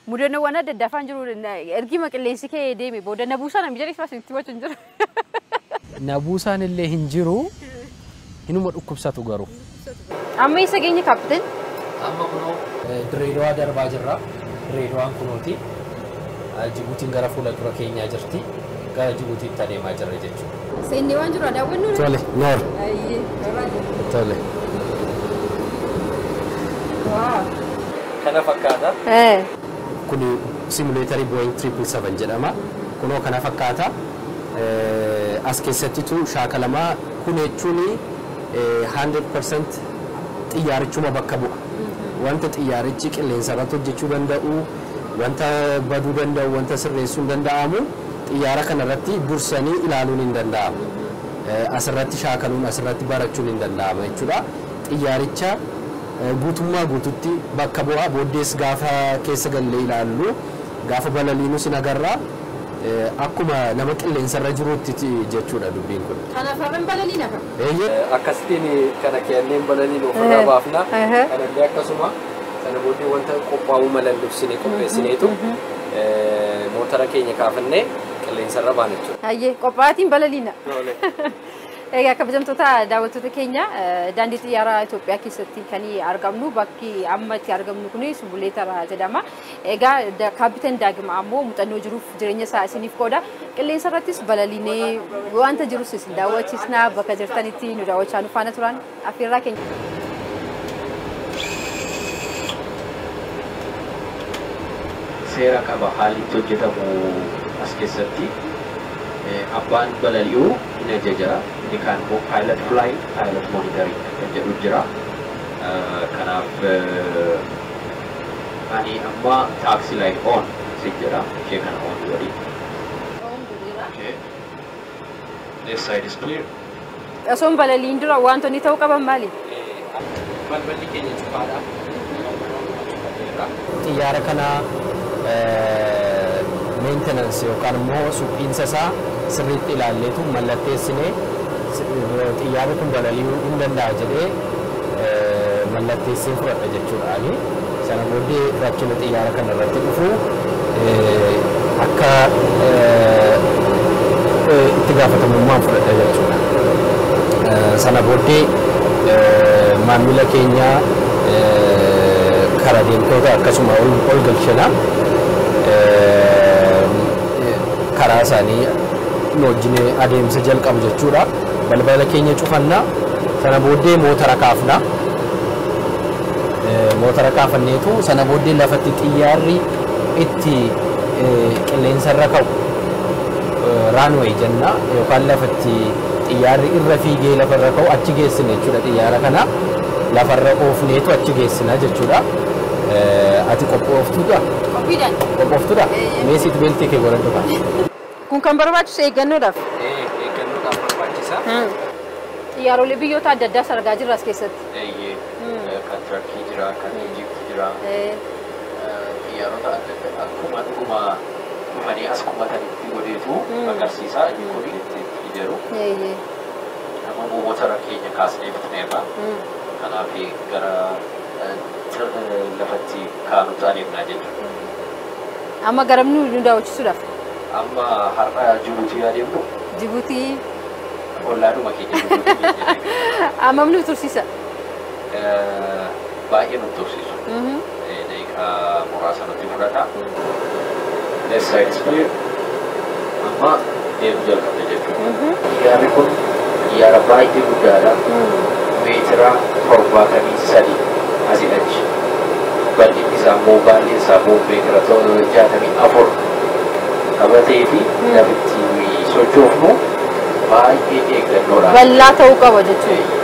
Mudannoowwan adda addaa afaan jiru ergima qilleensi kee deeme booda na buusaa namni jedhee itti himachuu hin jiru. Na buusaan illee hin jiru, hinuma dhukkubsatu garuu. Amma eessa geenye, kaapteen? Amma kunoo Direedawaa darbaa jirra. Direedawaan kunooti. Jibuutiin gara fuula dura keenyaa jirti. Gara Jibuutiitti adeemaa jirra jechuudha. Seennee waan jiru daawwannu. Tole, noor. Tole. Kana fakkaata. Kuni simulatorii Boeing 777 jedhama. Kunoo kana fakkaata. As keessattitu shaakalamaa. Kun jechuun 100% xiyyaarichuma bakka bu'a. Wanta xiyyaarichi qilleensa irratti hojjechuu danda'u, wanta baduu danda'u, wanta sirreessuu hin danda'amu, xiyyaara kanarratti dursanii ilaaluun hin danda'amu. Asirratti shaakaluun, asirratti barachuun hin danda'ama jechuudha. Xiyyaaricha guutummaa guututti bakka bu'aa. Booddees gaafa keessa gallee ilaallu, gaafa balaliinus hin agarra. Akkuma nama qilleensarra jirutti jechuudha dubbiin kun. Kanaaf har'an balalii nafa. Akkasitiin kana kenneen balaliin ofirraa baafna. Kanallee akkasuma sana booddee wanta qophaa'uu malan dursinee qopheessineetu motora keenya kaafannee qilleensarra baana jechuudha. Hayyee, qophaa'aatiin balaliina. Egaa kabajamtoota daawwattoota keenya, daandii xiyyaaraa Itoophiyaa keessatti kan argamnu, bakki amma itti argamnu kun simulator jedhama. Egaa kaapteen Daagima ammoo muuxannoo jiruuf jireenya isaa isiniif qooda. Qilleensa irrattis balaliinee wanta jirus isin daawwachiisna. Bakka jirtanitti nu daawwachaa nu faana turan affeerraa keenya. Seera qaba haalli itti hojjetamu as keessatti. Abbaan balali'uu hin ajaja, inni kaan immoo pilot flight, pilot monitoring kan jedhu jira. Kanaaf ani amma taxi light on si jedha, ishee kana on godhi. Okay. This side is clear. Osoo hin balaliin dura wantoonni ta'uu qaban maali? Balballi keenya cufaadha. Xiyyaara kana maintenance yookaan immoo suphiinsa isaa sirriitti ilaalleetu mallatteessinee, xiyyaarri kun balali'uu hin danda'a jedhee mallatteessee fudhadha jechuudha ani. Sana booddee rakkina xiyyaara kana irratti dhufu akka itti gaafatamummaan fudhadha jechuudha. Sana booddee maamila keenya, kara deemtoota akkasuma ol galchina. Karaa isaanii nu wajjin adeemsa jalqabu jechuudha. Balbala keenya cufanna. Sana booddee motora kaafna. Motora kaafanneetu sana booddee lafatti xiyyaarri itti qilleensarra ka'u runway jenna, yookaan lafatti xiyyaarri irra fiigee lafarra ka'u achi geessina jechuudha. Xiyyaara kana lafarra oofneetu achi geessina jechuudha. Ati qophooftuudha? Qophiidhaan. Qophooftuudha? Mee seat beltii kee godhadhu kaa. Kun kan barbaachisu eeggannoodhaaf. Eeggannoodhaaf barbaachisa. Xiyyaarolee biyyoota adda addaas argaa jirra as keessatti. Kan Turkii jira, kan Egypt jira. Xiyyaarota adda addaa akkuma dhuguma dhufanii as qubatanitti godheetu agarsiisa. Inni kun itti jedhu. Amma motora keenya kaasnee bitneerra. Kanaaf gara lafatti kaanutti adeemnaa jechuudha. Amma garam nu daawwachiisuudhaaf? Amma har'a Jibuutii adeemnu. Jibuutii. Ollaadhuma keenya Jibuutii keenya. Ammam nu tursiisa? Baay'ee nu tursiisu. Daqiiqaa muraasa nutti fudhata. Left side is clear. Amma deemuu jalqabne jechuudha. Xiyyaarri kun xiyyaara baay'ee guddaadha. Meetira 73 asii achi. Bal'inni isaa immoo, baay'een isaa immoo meetira 64 qabatee fi lafitti sochoofnu baay'ee eeggannoodhaan. Bal'aa ta'uu qaba jechuudha.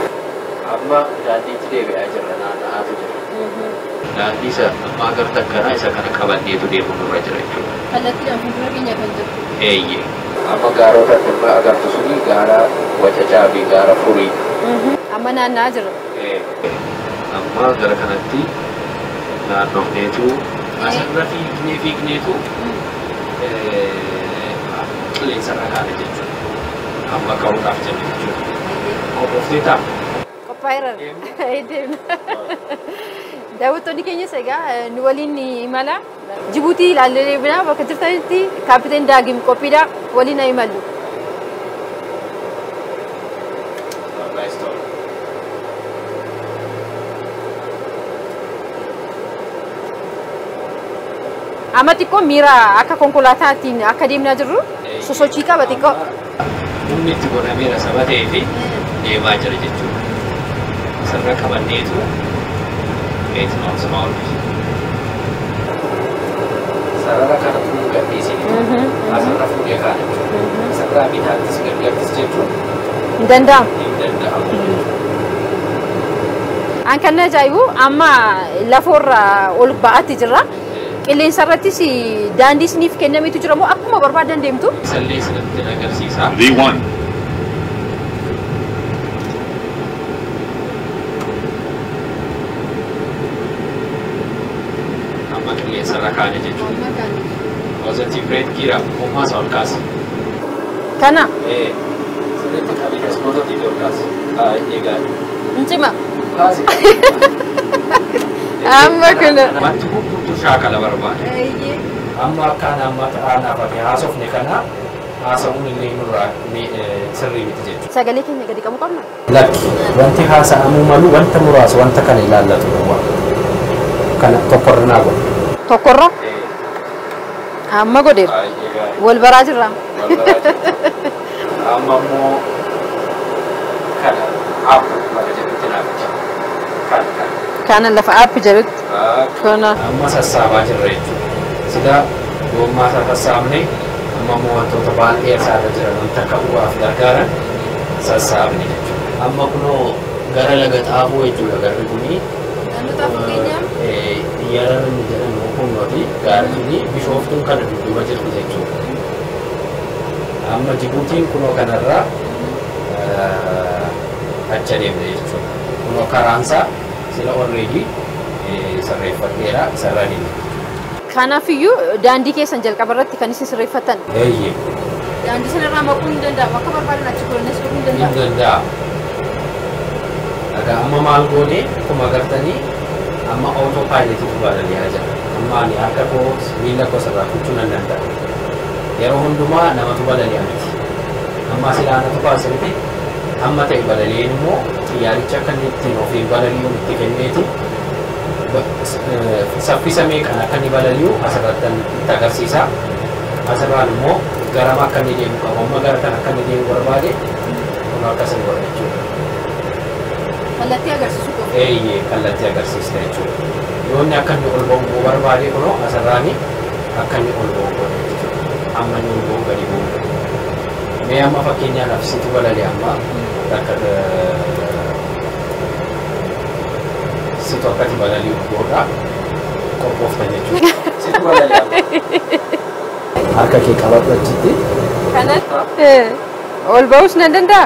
Amma daandiitti deebi'aa jirra, naanna'aatu jira. Daandii isa amma agartan kana, isa kana qabanneetu deemu nurra jira jechuudha. Kallattiidhaan fuuldura keenya kan jiru. Eeyyee. Amma gaarota amma agartu suni gaara Wacacaa fi gaara Furii. Amma naanna'aa jirra. Amma gara kanatti naannofneetu asirra fiignee fiigneetu qilleensarra kaane jechuudha. Amma ka'uudhaaf jenne jechuudha. Qophooftee ta'a. Qophaa'eera. Deemna. Daawwattoonni keenyas egaa nu waliin imala Jibuutii ilaallee deebinaa bakka jirtanitti Kaapiteen Daagim qophiidha waliin haa imallu. Amma xiqqoo miira akka konkolaataatiin akka deemnaa jirru sosochii qaba xiqqoo. Humni itti godhameera saba ta'ee fi deemaa jira jechuudha. Asirra qabanneetu 8 knots ol. Sarara kana tuun gadhiisinitu asirra fuudhee kaana jechuudha. Asirraa bitaattis gargaartis jechuun hin danda'amu. Hin danda'amu jechuudha. An kan na ajaa'ibu amma lafoorra ol ba'aatti jirra. Qilleensa irrattis daandii isiniif kennametu jira moo akkuma barbaadan deemtu? Isallee isinitti agarsiisa. V1. Amma qilleensa irra kaane jechuudha. Positive rate gira gommaa isaa ol kaasa. Kana? Sirriitti qabeenya positive ol kaasa. Egaa. Hin cima. Kaasi. Amma kuna. Wanti hundumtuu shaakala barbaada. Amma akkaan amma xaanaaf ati haasofne kana haasa'uun illee nurraa sirrii miti jechuudha. Sagalee keenya gadi qabu qabna? Lakki wanti haasa'amuu malu wanta muraasa wanta kana ilaallatu duwwaa. Kana tokkorra naa godhe. Tokkorra? Amma godheera. Wal baraa jirra. Amma immoo kana app bakka jedhutti naa fidi. Kana kana. Kana lafa app jedhutti. Kana. Amma sassaabaa jirra jechuudha. Sida gommaa isaa sassaabne amma immoo wantoota baay'ee isaarra jiran wanta ka'uudhaaf gargaaran sassaabne jechuudha. Amma kunoo gara laga xaafuu jechuudha garri kuni. Naannoo xaafuu keenyaa? Xiyyaara inni jedhamu kunnooti gaarri suni bishooftuun kana dudduuba jirti jechuudha. Amma Jibuutiin kunoo kanarraa achi adeemne jechuudha. Kunoo karaansaa sila already sirreeffadheera isarra adeemne. Kanaafiyyuu daandii keessan jalqaba irratti kan isin sirreeffatan. Eeyyee. Daandii sanarraa maquun hin danda'amu. Akka barbaadan achi godhanis dhufuu hin danda'amu. Hin danda'amu. Egaa amma maal goone akkuma agartanii amma auto pilotiitu balali'aa jira. Amma ani harka koo miila koo sirraa kuchuu nan danda'a. Yeroo hundumaa namatu balali'a miti. Amma silaa anatu kaase miti. Amma ta'e balali'een immoo xiyyaaricha akka inni ittiin ofiin balali'u itti kenneeti. Saffisa meeqaan akka inni balali'u asirratti itti agarsiisa. Asirraan immoo garama akka inni deemu qaba. Amma gara kana akka inni deemu barbaade kun akkasii godha jechuudha. Kallattii agarsiisuu qofa. Eeyyee kallattii agarsiista jechuudha. Yoo inni akka inni ol ba'u immoo barbaade kunoo asirraani akka inni ol ba'u godha jechuudha. Amma inni ol ba'u gadi bu'u. Mee amma fakkeenyaaf situ balali'a amma takka situ akkati balali'u godha qophoofta jechuudha. Situ balali'a. Harka kee qabadhu achitti. Kanatti ol ba'uus nan danda'a?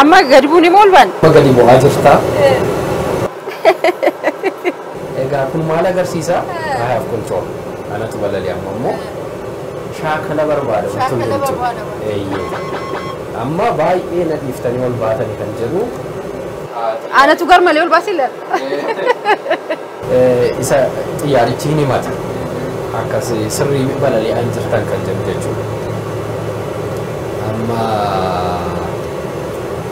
Amma gadi buun immoo ol ba'an? Amma gadi bu'aa jirta. Egaa kun maal agarsiisa? I have control. Anatu balali'a amma immoo shaakala barbaada. Shaakala barbaada. Eeyyee. Amma baay'ee na dhiiftanii ol baatanii kan jedhu. Anatu gar malee ol baasee ilaala. Isa xiyyaarichi hin himata. Akkas sirrii balali'aa hin jirtan kan jedhu jechuudha. Amma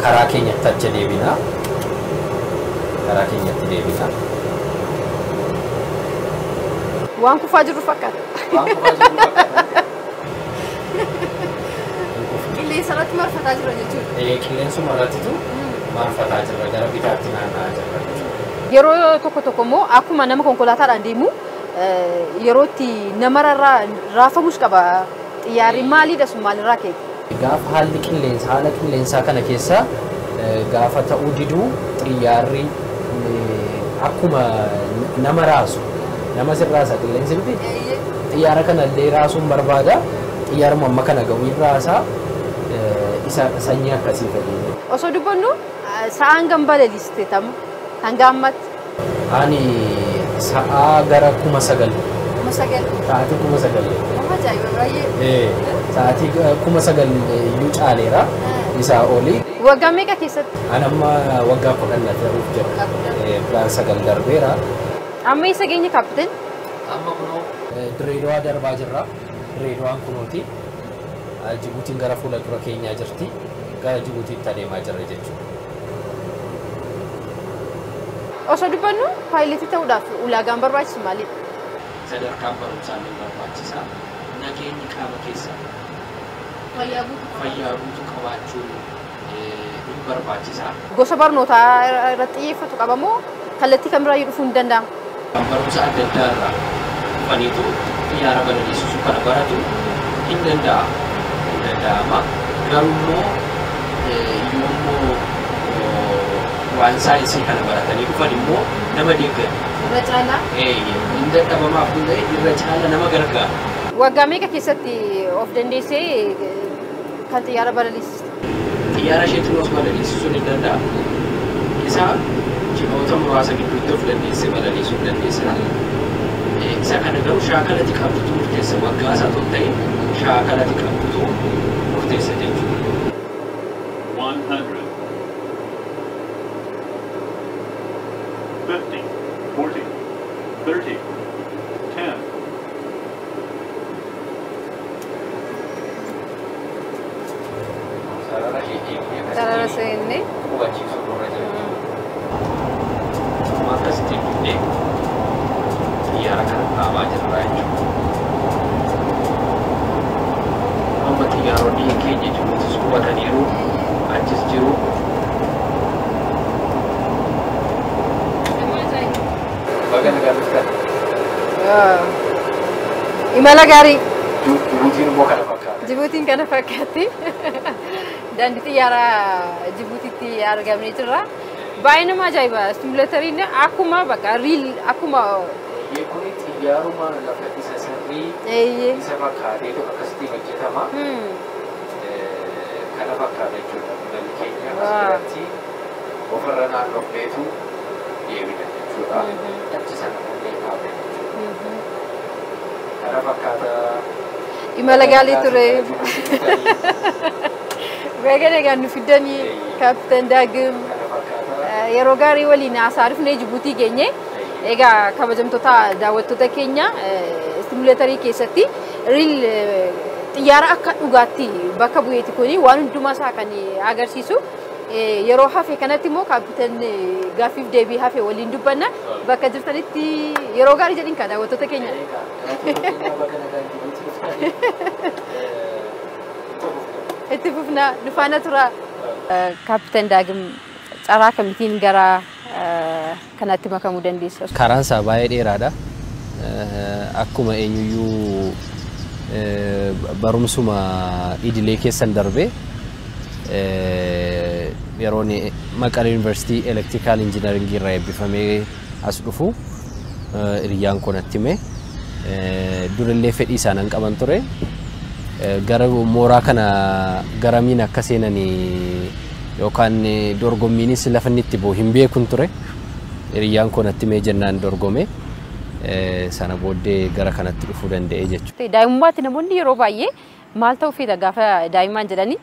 karaa keenyatti achi deebina. Karaa keenyatti deebina. Waan kufaa jirru fakkaata. Waan kufaa jirru fakkaata. Qilleensa irratti marfataa jira jechuudha. Qilleensuma irrattitu marfataa jira gara bitaatti naanna'aa jira jechuudha. Yeroo tokko tokko immoo akkuma nama konkolaataadhaan deemu yeroo itti namarraa raafamus qaba. Xiyyaarri maalidha sun maalirraa ka'e? Gaafa haalli qilleensa haala qilleensaa kana keessa gaafa ta'uu diduu xiyyaarri akkuma nama raasu nama sirraasa qilleensi miti. Xiyyaara kanallee raasuun barbaada. Xiyyaaruma amma kana ga'u hin raasaa isa sanyii akkasii fedhii. Osoo dubbannu sa'aan gam balaliiste tam hanga ammaatti? Ani sa'aa gara 9,000. 9,000? Sa'aatii 9,000. Nama ajaa'iba baay'ee. Sa'aatii 9,000 iyyuu caaleera. Isaa olii. Waggaa meeqa keessatti? Ani amma waggaa 10 ta'uuf jira. Plan 9 darbeera. Amma eessa geenye kaapteen? Amma kunoo Dirreedawaa darbaa jirra. Dirreedawaan kunooti. Jibuutiin gara fuula dura keenyaa jirti. Gara Jibuutiitti adeemaa jirra jechuudha. Osoo dubbannu paayileetii ta'uudhaaf ulaagaan barbaachisu maalidha? Sadarkaan barumsaa ni barbaachisa. Nageenyi qaama keessaa fayyaa guutuu qabaachuun ni barbaachisa. Gosa barnootaa irratti xiyyeeffatu qaba moo kallattii kan biraa dhufuu hin danda'amu? Barumsa adda addaa irraa dhufaniitu xiyyaara balaliisisuu kana baratu hin danda'a. Hin danda'ama. Garuu immoo yommuu waan saayinsii kana baratanii dhufan immoo nama deeggaru. Irra caalaa? Hin dadhabamaaf hin ta'e irra caala nama gargaara. Waggaa meeqa keessatti of dandeessee kan xiyyaara balaliisiste? Xiyyaara isheetiin of balaliisisuun hin danda'amu. Isa ji'oota muraasa gidduutti of dandeessee balaliisuu dandeessa. Isa kana garuu shaakalati qabdutu murteessa. Waggaa isaa otoo hin ta'in shaakalati qabdutu murteessa jechuudha. 100 50 40 30 10. Sarara seenne. Hubachiisuu nurra jira jechuudha. Akkasitti dhufnee xiyyaara kana dhaabaa jirra jechuudha. Amma xiyyaaronni keenya Jibuutis qubataniiru, achis jiru. Baga nagaan dhuftan. Imala gaarii. Jibuutiin immoo kana fakkaata. Jibuutiin kana fakkaatti. Daandii xiyyaaraa Jibuutiitti argamnee jirra. Baay'ee nama ajaa'iba. Simuleetariin akkuma bakka riil akkuma. Kuni xiyyaaruma lafa isa sirrii isa fakkaateetu akkasitti hojjetama. Kana fakkaata jechuudha. Imalli keenya as biratti ofirra naannofneetu deebina jechuudha. Achi sana fuullee dhaabne jechuudha. Kana fakkaata. Imala gaarii ture. Baga nagaan nu fiddanii kaapteen Daagim yeroo gaarii waliin haasaa dhufnee Jibuutii geenye. Egaa kabajamtoota daawwattoota keenya simuleetarii keessatti riil xiyyaara akka dhugaatti bakka bu'eeti kuni waan hundumaa isaa kan agarsiisu. Yeroo hafe kanatti immoo kaapteen gaaffiif deebii hafe waliin dubbanna. Bakka jirtanitti yeroo gaarii jedhin ka daawwattoota keenya. Itti fufna nu faana tura. Kaapteen Daagim carraa kamitiin gara kanatti makamuu dandeessa? Karaan isaa baay'ee dheeraadha. Akkuma eenyuyyuu barumsuma idilee keessan darbee yeroon Maqalee Yuunivarsiitii Elektirikaal Injiinaringii irraa eebbifamee as dhufu hiriyyaan koo natti hime. Durillee fedhii isaan qaban ture. Gara mooraa kana garamiin akka seenanii yookaan dorgommiinis lafa inni itti bu'u hin beekun ture. Hiriyyaan koo natti himee jennaan dorgome. Sana booddee gara kanatti dhufuu danda'e jechuudha. Daa'imummaatti namoonni yeroo baay'ee maal ta'uu feeta gaafa daa'imman jedhanii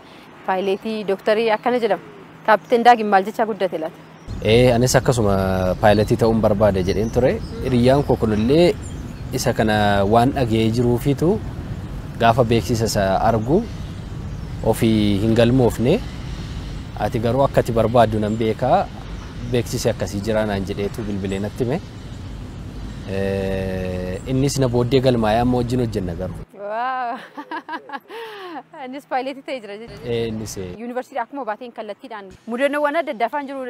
paayileetii, dooktarii akkana jedhamu. Kaapteen Daagim maal jechaa guddate laata? Anis akkasuma paayileetii ta'uun barbaada jedheen ture. Hiriyyaan koo kunillee isa kana waan dhaga'ee jiruufitu gaafa beeksisa isa argu ofii hin galmoofne ati garuu akka ati barbaaddu nan beekaa beeksisi akkasii jira naan jedheetu bilbilee natti hime. Innis na booddee galmaa'ee amma wajjin hojjenna garuu. Innis paayileetii ta'ee jira jechuudha. Innis. Yuunivarsiitii akkuma baateen kallattiidhaan mudannoowwan adda addaa afaan jiru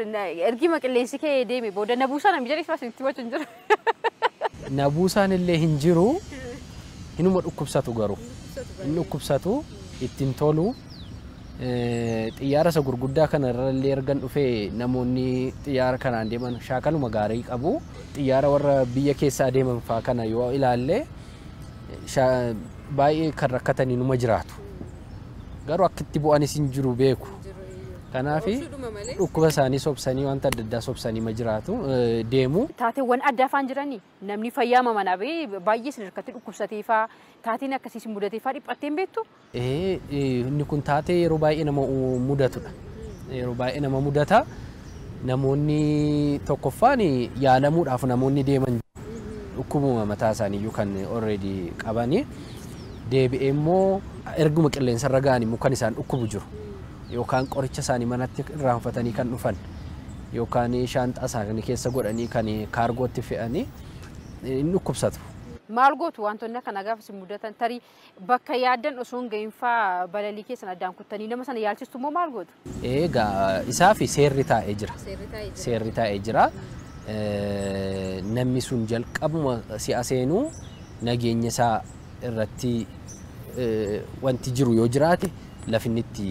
ergima qilleensi kee deeme booda na buusaan namni jedhee itti himachuu hin jiru. Na buusaan illee hin jiru. Hinuma dhukkubsatu garuu. Inni dhukkubsatu ittiin tolu. Xiyyaara isa gurguddaa kana irrallee ergan dhufee namoonni xiyyaara kanaan deeman shaakaluma gaarii qabu. Xiyyaara warra biyya keessaa deeman faa kana yoo ilaalle baay'ee kan rakkatanii numa jiraatu. Garuu akka itti bu'anis hin jiru beeku. Kanaaf dhukkuba isaanii sobsanii wanta adda addaa sobsanii ma jiraatu deemu. Taateewwan adda afaan jiranii namni fayyaa manaa bahee baay'ee sadarkaatti dhukkubsatee faa taateen akkasiis mudatee faa dhiphattee hin beektu? Inni kun taatee yeroo baay'ee nama mudatudha. Yeroo baay'ee nama mudata. Namoonni tokkoffaan yaalamuudhaaf namoonni deeman dhukkubuma mataa isaaniiyyuu kan already qabanii deebi'ee immoo erguma qilleensarra ga'an immoo kan isaan dhukkubu jiru. Yookaan qoricha isaanii manatti irraanfatanii kan dhufan yookaan shaanxaa isaanii keessa godhanii kan kaargootti fe'anii hin dhukkubsatu. Maal gootu wantoonni akkana gaafa isin mudatan tarii bakka yaaddan osoo hin gahin faa balalii keessan addaan kuttanii nama sana yaalchistu immoo maal gootu? Egaa isaa fi seerri taa'ee jira. Seerri taa'ee jira. Namni sun jalqabuma si'a seenuu nageenya isaa irratti wanti jiru yoo jiraate lafi inni itti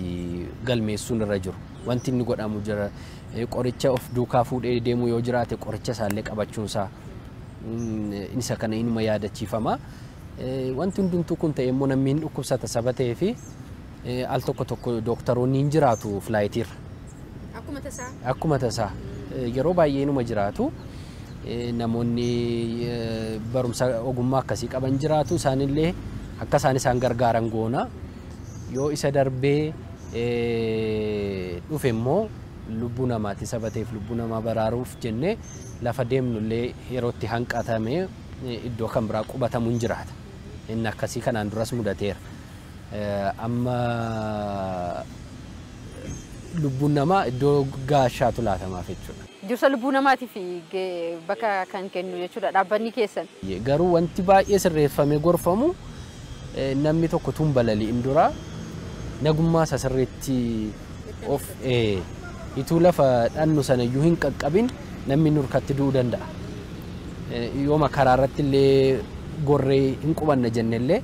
galmeessuun irra jiru. Wanti inni godhamu jira. Qoricha of duukaa fuudhee deemu yoo jiraate qoricha isaallee qabachuun isaa isa kana inuma yaadachiifama. Wanti hundumtuu kun ta'e immoo namni hin dhukkubsata saba ta'ee fi al tokko tokko dooktaroonni hin jiraatu filaayitiirra. Akkuma tasaa. Akkuma tasaa. Yeroo baay'ee inuma jiraatu. Namoonni barumsa ogummaa akkasii qaban jiraatu isaanillee akka isaan isaan gargaaran goona. Yoo isa darbee dhufe immoo lubbuu namaati saba ta'eef lubbuu namaa baraaruuf jennee lafa deemnullee yeroo itti hanqatamee iddoo kan biraa qubatamu hin jiraata. Inni akkasii kanaan duras mudateera. Amma lubbuun namaa iddoo gaashaatu laatamaaf jechuudha. Dursa lubbuu namaatiif bakka kan kennu jechuudha dhaabbanni keessan. Garuu wanti baay'ee sirreeffamee gorfamu namni tokko tun balali'in dura nagummaa isaa sirriitti of ituu lafa dhannu sanayyuu hin qaqqabin namni nurkatti du'uu danda'a. Yooma karaa irratti illee gorree hin qubanna jennellee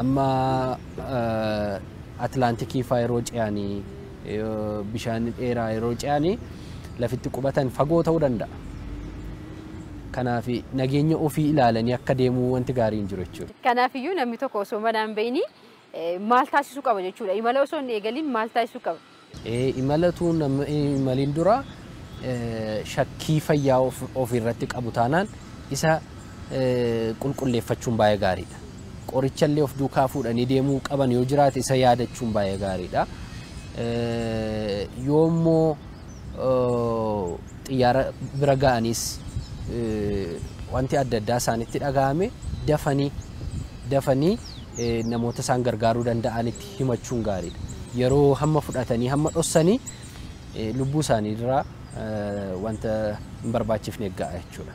amma Atlaantikii faa yeroo ce'anii bishaan dheeraa yeroo ce'anii lafitti qubatan fagoo ta'uu danda'a. Kanaaf nageenya ofii ilaalanii akka deemuu wanti gaariin jiru jechuudha. Kanaafiyyuu namni tokko osoo manaan bahinii maal taasisuu qaba jechuudha. Imala osoo hin eegaliin maal taasisuu qaba? Imalatu imaliin dura shakkii fayyaa ofirratti qabu taanaan isa qulqulleeffachuun baay'ee gaariidha. Qorichallee of duukaa fuudhanii deemuu qaban yoo jiraate isa yaadachuun baay'ee gaariidha. Yoommoo xiyyaara bira ga'anis wanti adda addaa isaanitti dhaga'ame dafanii namoota isaan gargaaruu danda'anitti himachuun gaariidha. Yeroo hamma fudhatanii hamma dhossanii lubbuu isaanii irraa wanta hin barbaachifne ga'a jechuudha.